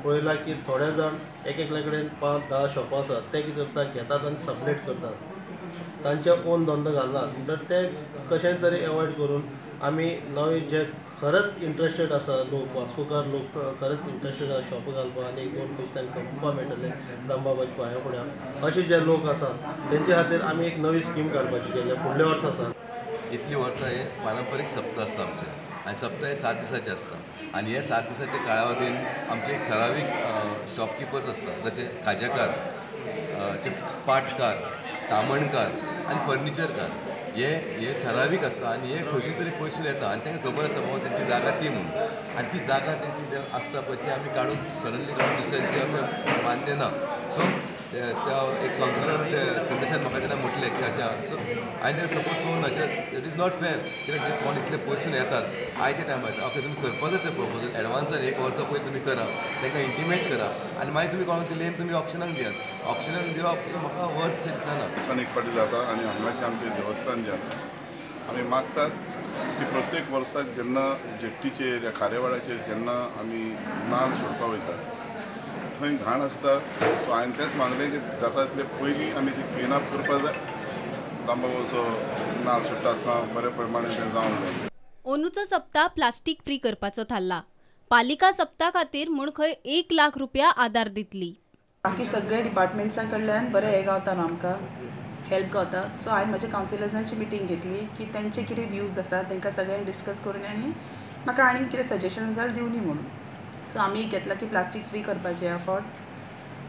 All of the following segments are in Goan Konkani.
पळयलां की थोडे जाण एक एकल्या कडेन 5-10 शॉपां आसात, ते कितें करतात, घेतात आनी सबलेट करतात, तांचे ओन धंदो घालनात. म्हणटर ते कशें तरी एवॉयड करून आमी नवे जे खरेंच इंट्रस्टेड आसा लोक, वास्कोकार लोक खरेंच इंट्रस्टेड आसा शॉप घालपाक आनी 1-2 पयशे तांकां कमोवपाक मेळटले दामबाबाच्या पांया फुड्यान, अशे जे लोक आसात तेंचे खातीर आमी एक नवी स्कीम काडपाची केल्या फुडल्या वर्सा आसा. इतली वर्सां हे पारंपरीक सप्ता आसता आमचें आनी सप्ता हे 7 दिसाचे आसता आनी हे 7 दिसाच्या काळावधीन आमचे एक ठरावीक शॉपकिपर्स आसता, जशे खाजेकार, पाटकार, तामणकार आनी फर्निचरकार, हे ठरावीक आसता आनी हे खंयसून तरी पयसून येता आनी तांकां खबर आसता बाबा तेंची जागा ती म्हणून, आनी ती जागा तेंची जे आसता पळय ती आमी काडून सडनली काडून दुसऱ्याक दिवप मान्य ना. सो त्या एक कावन्सिलर कंडिशन म्हाका तेन्ना म्हटलें की अशें आहा. सो हांवें ताका सपोर्ट करूंक ना, कित्याक it is not fair, कित्याक जे कोण इतले पयसून येतात आयच्या टायमार ओके तुमी करपा जाय तें प्रपोजल एडवान्सान 1 वर्सा पयलीं तुमी करा, तांकां इंटिमेट करा आनी मागीर तुमी कोणाक ती लेन तुमी ऑप्शनाक दियात. ऑप्शनाक दिवप म्हाका वर्थशें दिसना. दिसान एक फावटी जाता आनी हांगाचें आमचें देवस्थान जें आसा आमी मागतात की प्रत्येक वर्साक जेन्ना जेट्टीचेर या खारेवाड्याचेर जेन्ना आमी नाल सोडपाक वयता थंय घाण आसता. सो हांवें तेंच मागलें की जाता तितले पयलीं आमी ती क्लीन अप करपाक जाय, दामबाबाचो नाल सुट्टा आसतना बरे प्रमाणे तें जावंक जाय. अंदूचो सप्ता प्लास्टीक फ्री करपाचो थारला. पालिका सप्ता खातीर म्हूण खंय 1 लाख रुपया आदार दितली. बाकी सगळे डिपार्टमेंट्सां कडल्यान बरें हें गावता न्हू, आमकां हेल्प गावता. सो हांवें म्हज्या कावन्सिलर्सांची मिटींग घेतली की तेंचे कितें व्यूज आसा तांकां सगळ्यांक डिस्कस करून आनी म्हाका आनीक कितें सजेशन आसा जाल्यार दिवनी म्हणून. सो आमी घेतला की प्लास्टीक फ्री करपाचें ह्या फावट.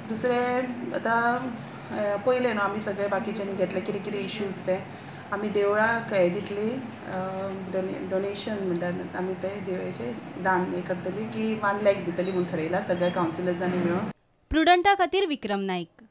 दुसरें आतां पयलें न्हू आमी सगळे बाकीच्यांनी घेतले कितें कितें इश्यूज ते आमी देवळाक हें दितली डोनेशन म्हणटात आमी ते देवळाचें दान हें करतली की 1 लाख दितली म्हूण ठरयलां सगळ्या कावन्सिलर्सांनी मेळून. प्रुडंटा खातीर विक्रम नायक.